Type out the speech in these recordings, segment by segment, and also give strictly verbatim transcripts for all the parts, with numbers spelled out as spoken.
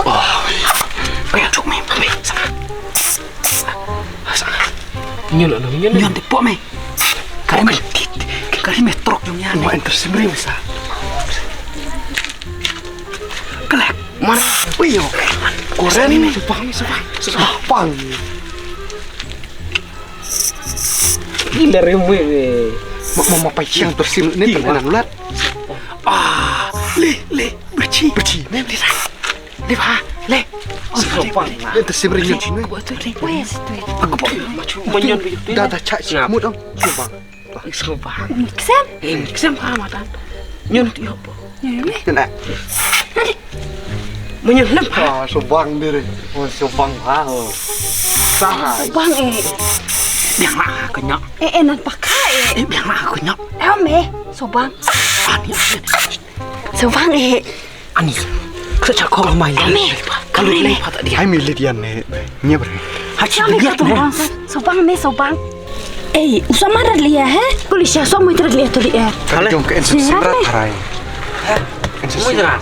Oh, kaya juk me, me, sama. Sama. Nyon, nyon, nyon. Nyon, te pok me. Kari me, kari me trok jong yan. Mo enter simri me sa. Kelek. Mana? Wih, yo. Koren me. Subang, subang, subang. Gila re mui. Mak mama pa siang tersim ni terkenan ulat. Ah, le le berci berci. Ni ni. Le ba le. Subang. Ni tersim ri ni. Wes tu. Aku pun menyon begitu. Dah dah cak si mut dong. Subang. Subang. Ksem. Eh, ksem ha matan. Nyon tu yo po. Nyon me. Kena. Menyon lem ha. Ah, subang diri. Oh, subang ha. Oh. Sah. Subang eh. Biang lah aku nyok. Eh, eh nan pakai eh. Eh, biang lah aku nyok. Eh, me. Subang. Ani ani. Subang eh. Ani. Ksa cha ko mai. Eh, me. Kalau lei pa tak dia. Hai milit yan ne. Nya bre. Hai cha dia tu. Subang me subang. Ei, u samar rat lia he? Kuli sha som mui rat lia tu lia. Ka jong ka ensa simrat harai. Ensa simrat.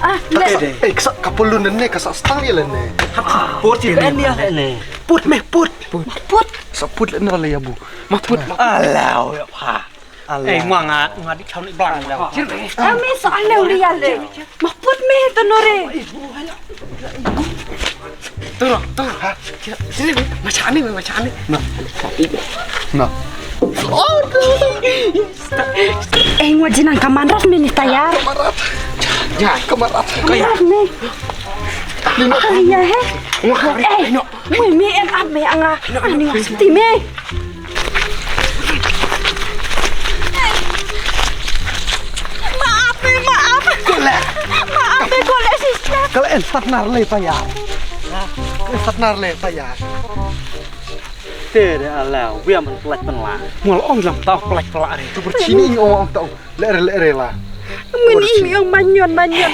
Ah, le. Ei, kasa kapulun ne kasa stang lia ne. Put pen lia ne. Put me put. Put. Sa put le na le ya bu. Ma put. Alau ya pa. Ei, ma nga, nga di chau ni blang. Kami soal le uli ale. Ma put me to nore. Turo, turo. Ha? Sini, ma cha ni, ma cha ni. Na. Na. Eh, ngwa jinan kamarat me ni tayar. Kamarat. Ya, kamarat. Kamarat me. Ni no. Ay, ya he. Ngwa, eh, no. Mui me en ap me anga. Ani ngwa siti me. Maaf, eh, maaf. Kolek. Maaf, eh, kolek, sister. Kala en satnar le tayar. Kala satnar le tayar. Te de ala, wia man pelak penla. Ngol ong lam tau pelak pelak re. Tu bercini ong ong tau. Le re le re la. Muni ong manyon manyon.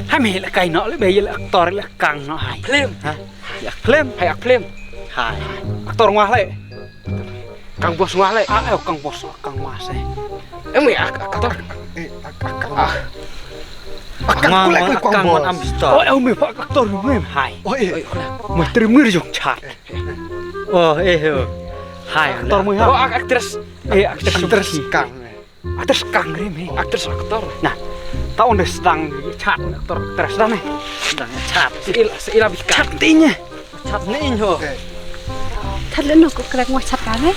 Hami le kai no le be le aktor le kang no hai. Film. Ha? Yak film, hai ak film. Hai. Aktor ngwah le. Kang bos ngwah le. Ah, eh, kang bos, kang mas eh. Em, eh, ak-, aktor. Eh, ak-, ak-, kang. Ah. Ak-, kang kulek, kang bos. Oh, eh, me, pak aktor me. Hai. Oh, eh. Menteri mir jong chat. Oh, eh, oh. Hai. Aktor me. Oh, ak-, aktris. Eh, aktris. Aktris kang. Aktris kang rim he. Aktris aktor. Nah, ta un dei sdang chat aktor aktris dah ne. Sdang chat. Seil seil abis chat tinya. Chat ne in ho. Chat le no ko krek mo chat kan ne.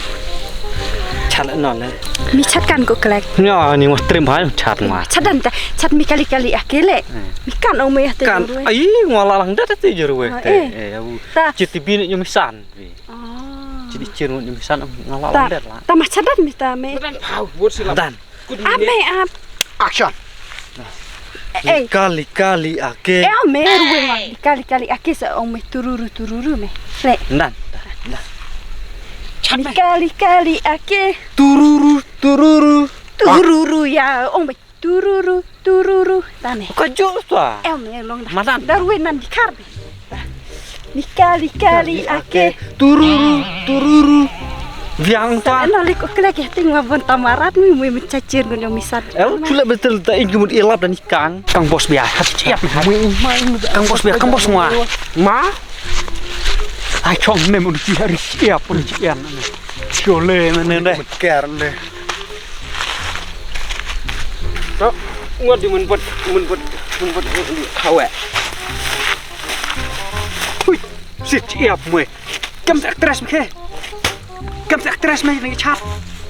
Chat le no le. Mi chat kan ko krek. Nya ni mo trim bhai chat ma. Chat dan ta chat mi kali kali akele. Mi kan ong mo ya te. Kan ai ngwa la lang da te jurwe te. Eh, ta. Cit bi ne nyu mi san. Jadi cir ngut ni misan ngala ta, order la. Ta ma chadan mi ta me. Dan pau buat silap. Dan. Ame ap. Action. Eh. Kali kali ake. Eh me ruwe. Kali kali ake sa ong me tururu tururu me. Le. Dan. Dan. Kali kali ake. Tururu tururu. Tururu ya ong me. Tururu, tururu, tane. Ka ju tu ah. Em, ya long dah. Madan. Darwin nan dikar. Lika, lika, li ake. Tururu, tururu. Biang ta. Ena liko kelek ya ting mabon tamarat mi mui mencacir gunung misat. El chule betul ta ing mut ilap dan ikan. Kang bos bia. Hat siap. Kang bos bia, kang bos ngwa. Ma. Ai chong ne mun ki hari siap pun siap. Chole ne ne. Ker ne. Tok, ngot di mun bot, mun bot, mun bot, mun bot, hawa. Hui, sit iap mwe. Kem sa actress mwe. Kem sa actress mwe ni chat.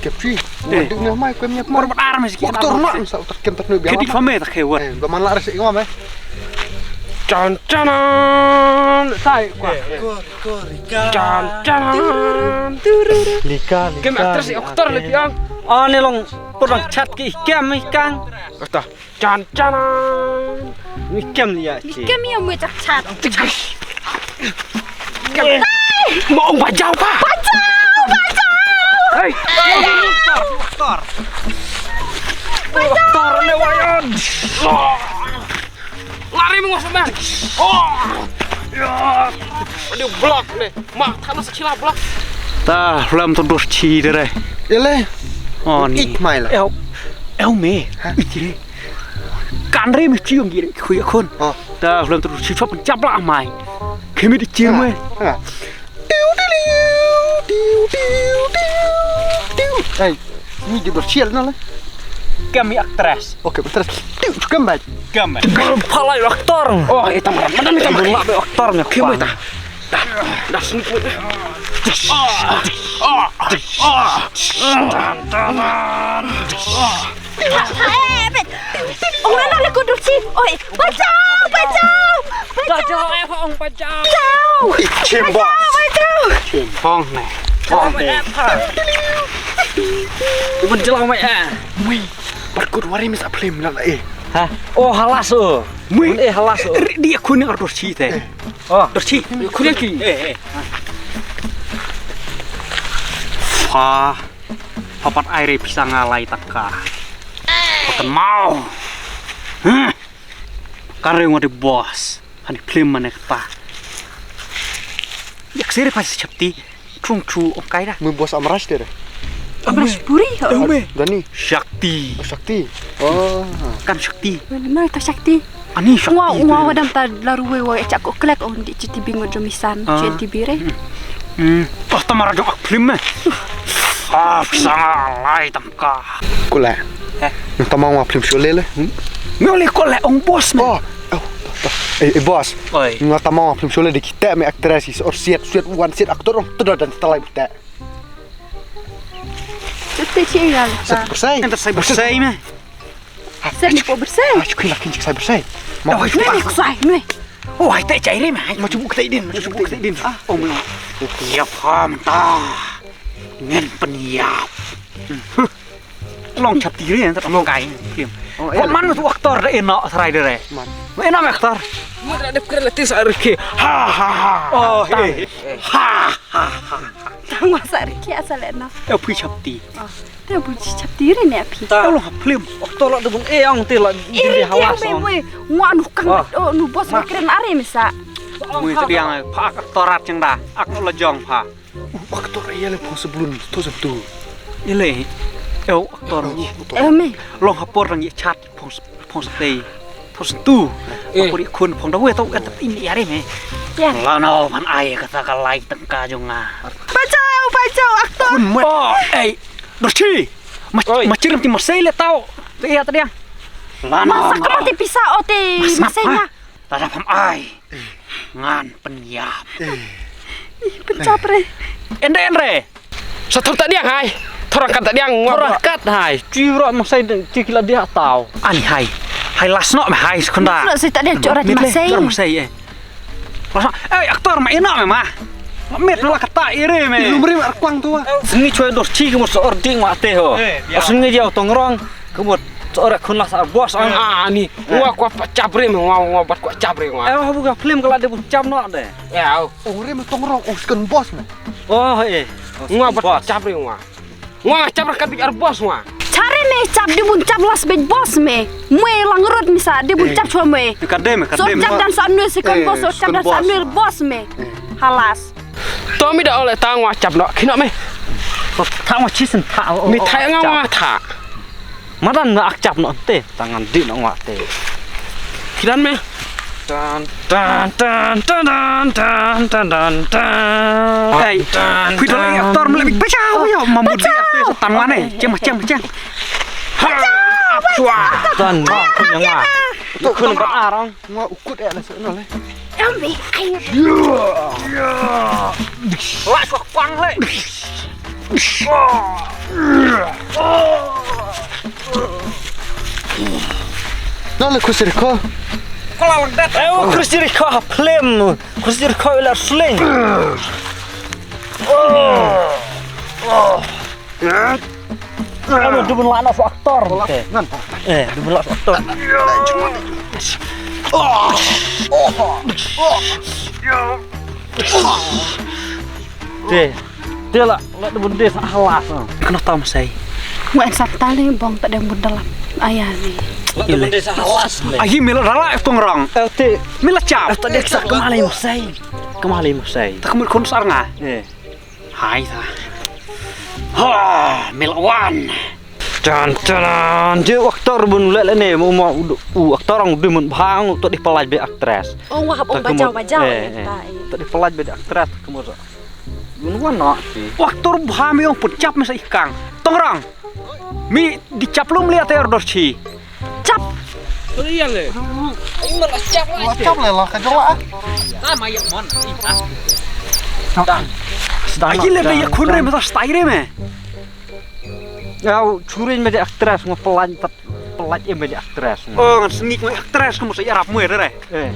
Kep si. Eh. Ngot di ngot mai kem nyap. Mor bot arm si. Waktu rumah sa utak kem tak nubi. Kedi fame tak hewan. Eh, gua malah resi ngom eh. Chan chanan. Sai kwa. Chan chanan. Lika, lika. Kem actress aktor le piang. Ah, ne long purang chat ki kem ikang. Kata chan chanan. Ni kem ya. Ni kem ya mui chat chat. Mo ong bajau pa. Bajau, bajau. Hei. Aktor. Aktor le wayan. Lari mengos man. Oh. Ya. Ada blok ni. Mak tak nak sekila blok. Ta lam tu dos chi dere. Ele. Oh, ni. Ik mai la. Ew, ew me. Ha? Ik re. Kan re me chiong gire kui khun. Oh. Ta flem tu si chop jap la mai. Kemi di chiong me. Ha. Tiu, tiu, tiu, tiu, tiu, tiu. Hey, ni di bersial na la. Kami aktris. Okay, aktris. Tiu, cukup baik. Kami. Palai aktor. Oh, itu mana? Mana minta mana? Aktor ni. Kami ta. Dah, dah sini. Ong nano le ko Dulce. Oi, bachau, bachau, bachau. Bachau, eh, ong bachau. Bachau. Bachau, bachau. Bong ne. Bong ne. Ibn jelang mai eh. Mui. Bat kut wari mis aplim la eh. Ha? Oh, halas oh. Mui. Eh, halas oh. Di aku ni Dulce te. Oh, Dulce. Aku ni ki. Eh, eh. Fa. Pha pat ai re pisa nga lai tangka. Pha kynmaw. Huh. Ka re nga dei boss. Hani phlim mane kata. Yak sere pha chapti. Chung chu ong kai da. Mui boss Amras te re. Amras puri. Dani. Shakti. Oh, Shakti. Oh. Kan Shakti. Mana tu Shakti? Ani Shakti. Ngwa, ngwa wadam ta la ruwe wa chak ko klek on di G T V ngo jomisan, G T V re. Hmm. Oh, tamara jong ak phlim eh. Ah, sanga lai tangka. Kule. Eh? Nga tamang wa phlim shole le. Hmm? Nga le kule ong boss me. Oh, oh, oh. Eh, eh, boss. Oi. Nga tamang wa phlim shole de kita me aktris is or siat, siat, wan siat aktor ong tu dan talai buta. Tete chi ya. Siat bersai. Enter sai bersai me. Sen ko bersai. Ah, chukui lakin chik sai bersai. Mau. Nui, nui, kusai, nui. Oh, hai tai chai re mai. Mau chubuk tai din, mau chubuk tai din. Ah, oh, mau. Iya paham ta. Ngen peniap. Long chapti re, tak long kai. Film. Oh, iya. Kau mana tu aktor dah enak serai deh. Man. Enak aktor. Mu dah dep kira letih sa reki. Ha ha ha. Oh, eh. Ha ha ha. Tang masa reki asal enak. Eh, pui chapti. Oh. Te bu chap tiri ne phi. Ta lo ha film. Okto la dubun e ang te la diri halas. Ngwa nu kang, oh, nu boss ma kren are misa. Mui te diang pha ak torat chang da. Ak no la jong pha. Ak torat ya le phong seblun to sentu. Ile. Eu aktor. Eh me. Long ha por rang ye chat phong se- Phong sa tei. Thos tu. Eh. Puri khun phong da we tau kan tap in ya re me. Ya. La no man ai ka ta ka lai tang ka jong nga. Bachau, bachau, aktor. Khun mo. Oh, ei. Dorchi. Ma ma chirim ti masai le tau. Te ya ta dia. La no. Masa ka ti pisa o te masai nga. La da pham ai. Ngan pynïap. Ih, pynïap re. Endre, endre. Sa thor ta diang hai. Thor angkat ta diang ngwa. Thor angkat hai. Ci ro ma sai ci kila dia tau. Ani hai. Hai las no ma hai sekunda. Lo sai ta diang cora ma sai. Cora ma sai eh. Las no. Eh, aktor ma ino ma ma. Ma met la kata ire me. Lumrim arkwang tu. Sngi choi dor ci ke mo so ording ma te ho. Sngi dia tongrong. Kumut, seorang khun lah sa bos ang. Ah, ni. Wa kwa pa chap re me, wa, wa bat kwa chap re wa. Eh, wa buka film kala de bu chap no de. Ya, au. Ong re me tongrong, ong sken bos me. Oh, eh. Wa bat kwa chap re wa. Wa chap re kat bi ar bos wa. Chare me chap de bu chap las be bos me. Mue lang rot misa de bu chap chwa me. Kadem, kadem. So chap dan sa nu sken bos, so chap dan sa nu bos me. Halas. To mi da ole tang wa chap no, kino me. Tang wa chisen tha. Mi tha nga wa tha. Madan na ak chap no te, tangan di no wa te. Kidan me. Tan tan tan tan tan tan tan tan. Hey, phi dol aktor mele big pachau yo, mamudi aktor tan wa ne, chem chem chem. Ha, chua. Tan wa kunya nga. Tu kun ba arang. Nga ukut eh la seno le. Ambi ai. Wa ko kwang le. No le kusir ko. Ko la lang dat. Eh, kusir ko ha film. Kusir ko la sling. Ano dubun la na fu aktor. Ngan. Eh, dubun la fu aktor. Te. Te la, la dubun de sa halas. Kena tam sai. Wan sa tali bong ta deng bun dalam. Aya ni. La dubun de sa halas. Ahi mila rala tongrong. Eh, te. Mila chap. Eh, ta de sa kemali mo sai. Kemali mo sai. Tak mut kon sar nga. Eh. Hai ta. Ha, mil wan. Tan tan. Je u aktor bun le le ne mo mo u aktor ang du mun bhang to di pelaj be aktris. Oh, wah, bong bajau bajau. To di pelaj be aktris kemo sa. Yun wan na si. Waktu ruh bha mi ong pun chap masa ikang. Tongrang. Mi di chap lum li ater dor chi. Chap. Iya le. Ai man chap lah. Wah, chap le lah ka jong lah. Ah, maya mon. Sedang. Sedang. Ai le be ya khun re masa stai re me. Au churin me de aktris ngo pelan tat pelan em me de aktris. Oh, ngan sengik me aktris kamu sa yarap mu re. Eh.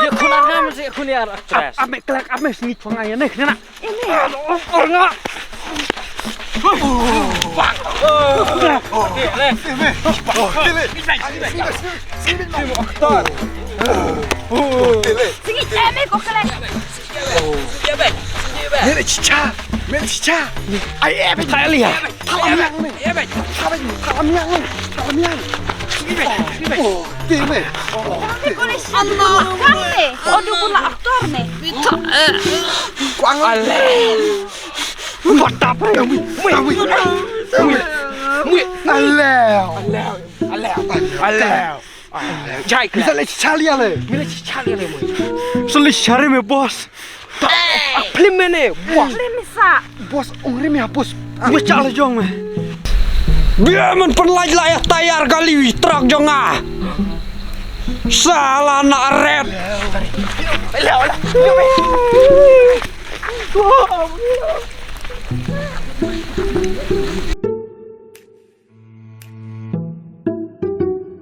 Ya khun ngam si khun ya aktris. Ame kelak ame sengik pangai ne kena. Ini. Aduh, oh, nga. Sengik ame ko kelak. Mele chicha, mele chicha. Ai eh, thalia. Thalam yang ni. Thalam yang, thalam yang. Oh, ti me. Oh, ti me. Oh, du pula aktor me. Kuang ale. Mata pre. Mui, mui, mui. Mui. Ale. Ale. Ale. Ale. Jai kla. Bisa le chicha lia le. Mila chicha lia le mo. Seli chari me boss. Film me ne. Boss. Film sa. Boss ongri me boss. Mo cha le jong me. Bia man pen laj la ya tayar kali truk jong a. Sala na ret.